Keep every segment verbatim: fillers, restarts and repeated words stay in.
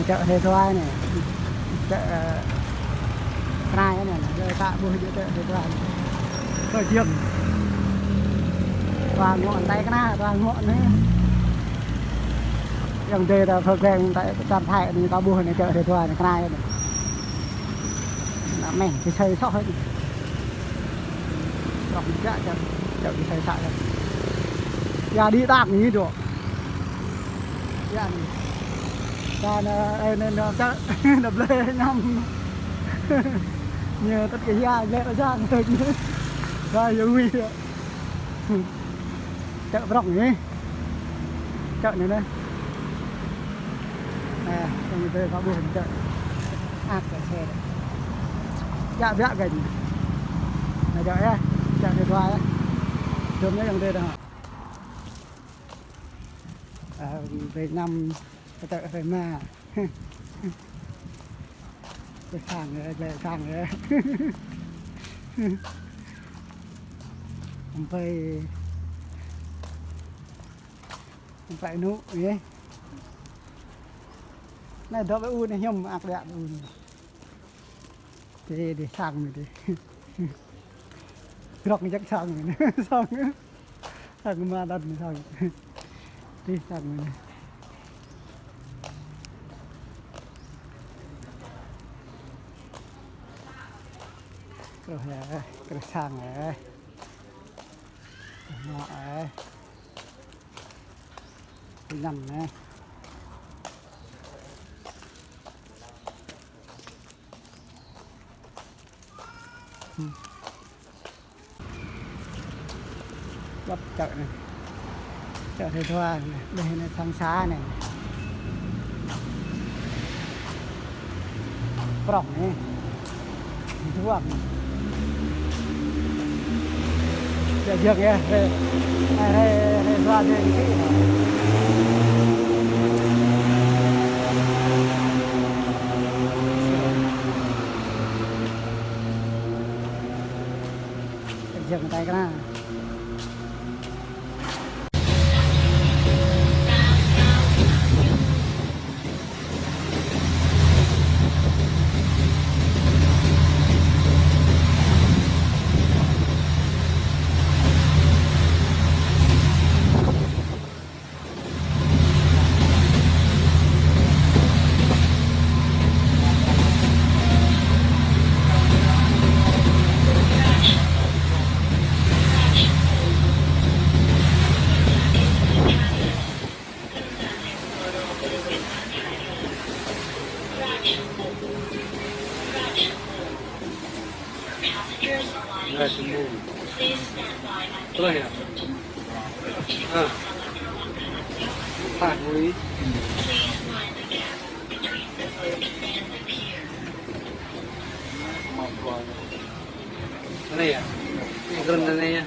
Chợ Thầy Thuai anai. Chợ, ơ, Krai anai, lơi ta ƀuh jĕ chợ Thầy Thuai anai. Kơ jơm. Thuai ngŏ anai kơ anai, thuai ngŏ anai. Yang dê ta phơi quen tại Tam Thái anai, ta ƀuh anai chợ Thầy Thuai anai, Krai anai. Anai mĕng, či sai soh anai. Rŏk mơ̆n čă, čă, čă či sai soh anai. Ya, đi tang anai dŏ. Ya anai. Ta anai, ơ, anai, anai, ta, anai blơi năm. Ñu tơ̆t kơ ya, blơi ƀa sang tơ̆t ñu. Ta yua wĭ. Čă prŏng anai. Čă anai anai. Anai, tơ̆ng tơ̆ kâo ƀuh čă. Ăt kơ xe. Ya biă gĕn. Anai čă ya. Čă anai dua ya. Dŏm anai yang dê dah. Ơ, hrơi năm, kơ tơ̆ hrơi rơma. Glăi sang yơh, glăi sang yơh. Hơmơi, hơmơi nŭ yơh. Anai dŏ ƀơi ur anai, hiư̆m ăt biă ƀơi ur anai. Dê, dê sang mơ̆n dê. Grŏk jăk sang mơ̆n. Sang. Sang mơ̆n đăt mơ̆n sang. Dê sang mơ̆n. Krơ̆ yơh, krơ̆ sang yơh. Krơ̆ nŏ yơh. Hrơi năm anai. Ơ, čă anai. Čă Thầy Thuai anai. Dêh anai sang sa anai. Prŏng anai. Duăm. Čă jơk yơh. Hrơi, hrơi, hrơi dua dêh anai. Jơk tai kơ anai. Passengers arriving. Please stand by and be fastened. Please mind the gap between the boat and the pier. Anai yơh. Anai yơh.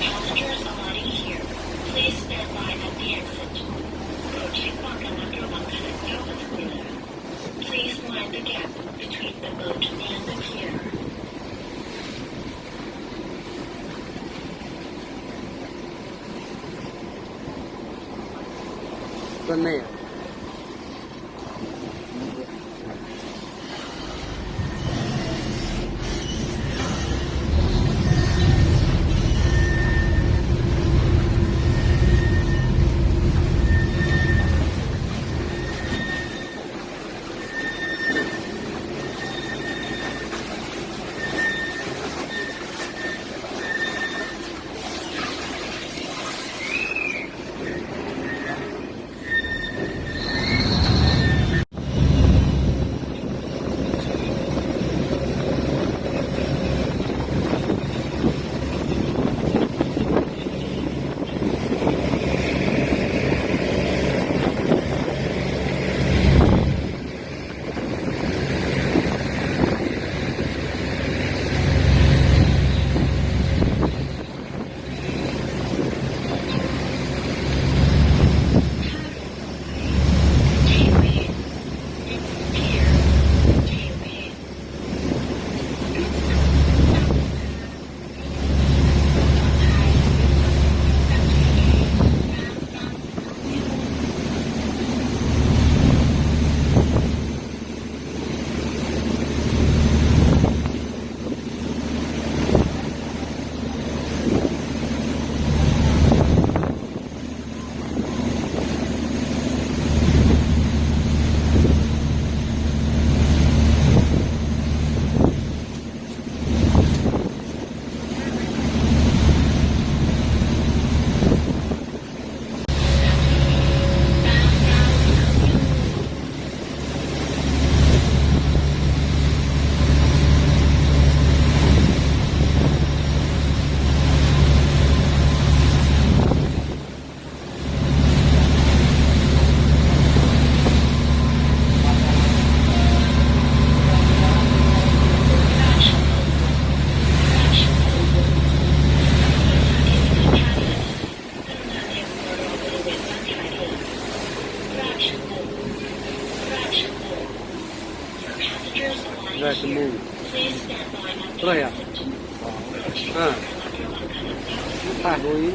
Passengers alighting here. Please stand by at the exit. Boat yang akan berangkat jauh. Please mind the gap between the boat and the pier. Pơ anai. Right to move. Terus ya? Ah. Pas dulu.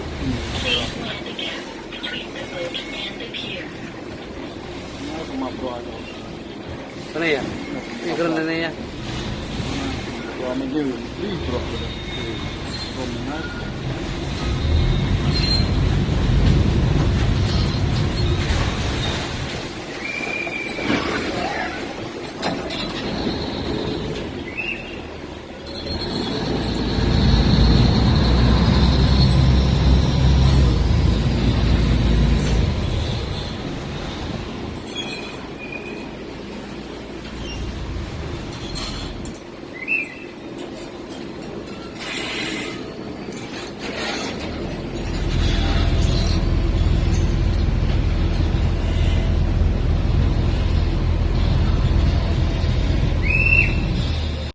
Sana ya? Ini keren sana ya? Hmm.